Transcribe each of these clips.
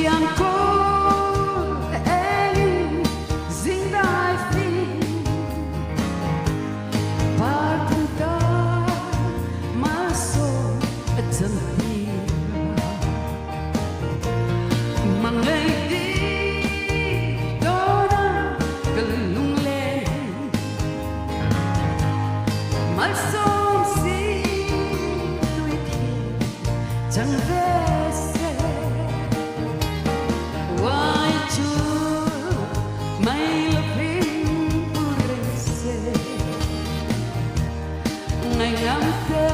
Khiangkawl engin zingdai fing Parthu tar malsawm a chantir Mangaih tawna ka lunglen Malsawm si tui thin chang ve se Wai chu mai lovin pu reng se Ngày ngam te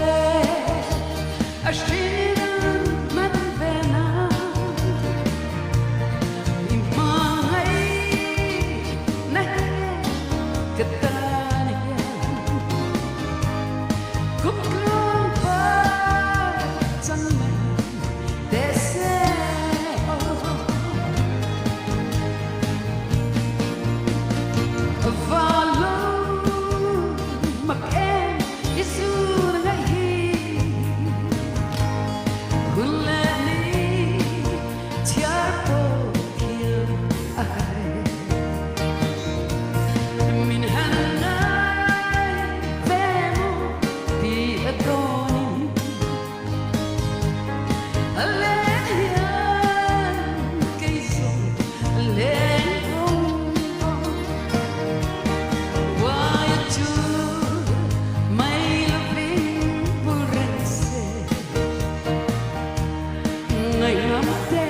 a hrin man ve na I hmangaih na he ka tan hian Kum tluang par chang mai te se aw Va lo mak em i sun ngai hi Hun le ni chiar pawh thiam a hai Min han ngai ve maw ti a tawnin A len hian kei zawng a len vawng vawng Wai chu mai lovin bul reng se Ngaihngam te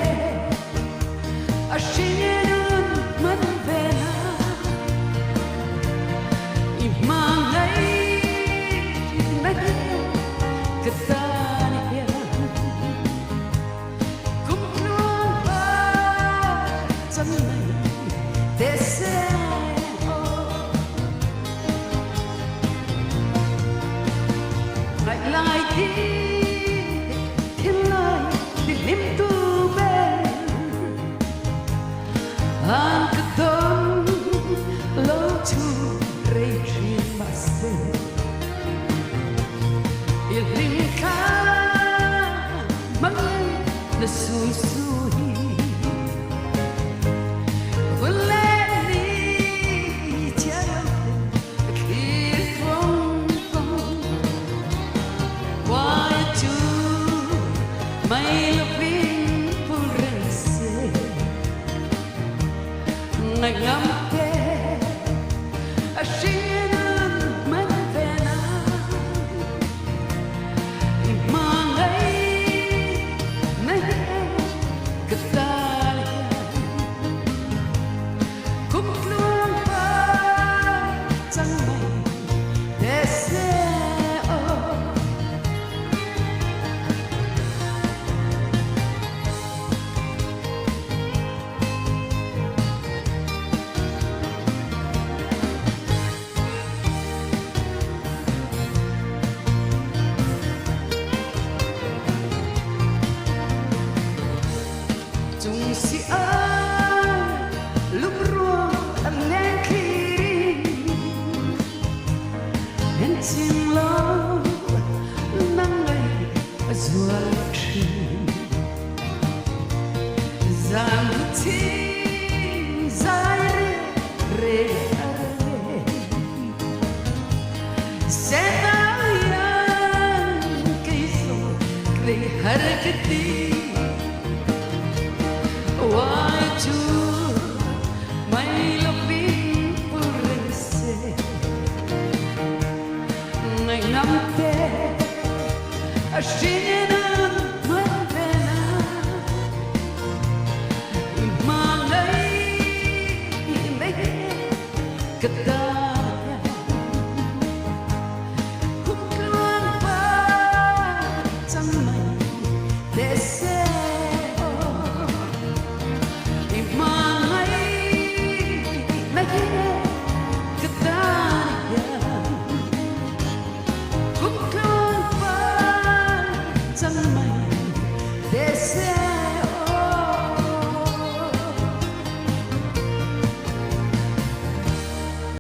a hringnun hman ve na I hmangaih na hian ka tan hian Kum tluang par chang mai te se aw Ngaih lai thi thinlai ti hlim tu ber An ka tawn lo chu rei thin mahse I hlim thla mang na sun su hi Vun le ni chia lo te thlir vawng vawng Wai chu mai lovin phul reng se Ngày ngắm te a hringnun man ve na I hmangaih na hi ka tan hian Kum tluang par chang mai te se aw. Chung si ai lungruang an leng thlir in chim lo nang ngei a zual thin Zan thi zai re re re Se nau hian kei zawng rei har ka ti Wai chu mai lovin pul reng se Ngày ngam te a hringnun hman ve na I hmangaih mai ka tan hian Kum tluang par chang mai te se.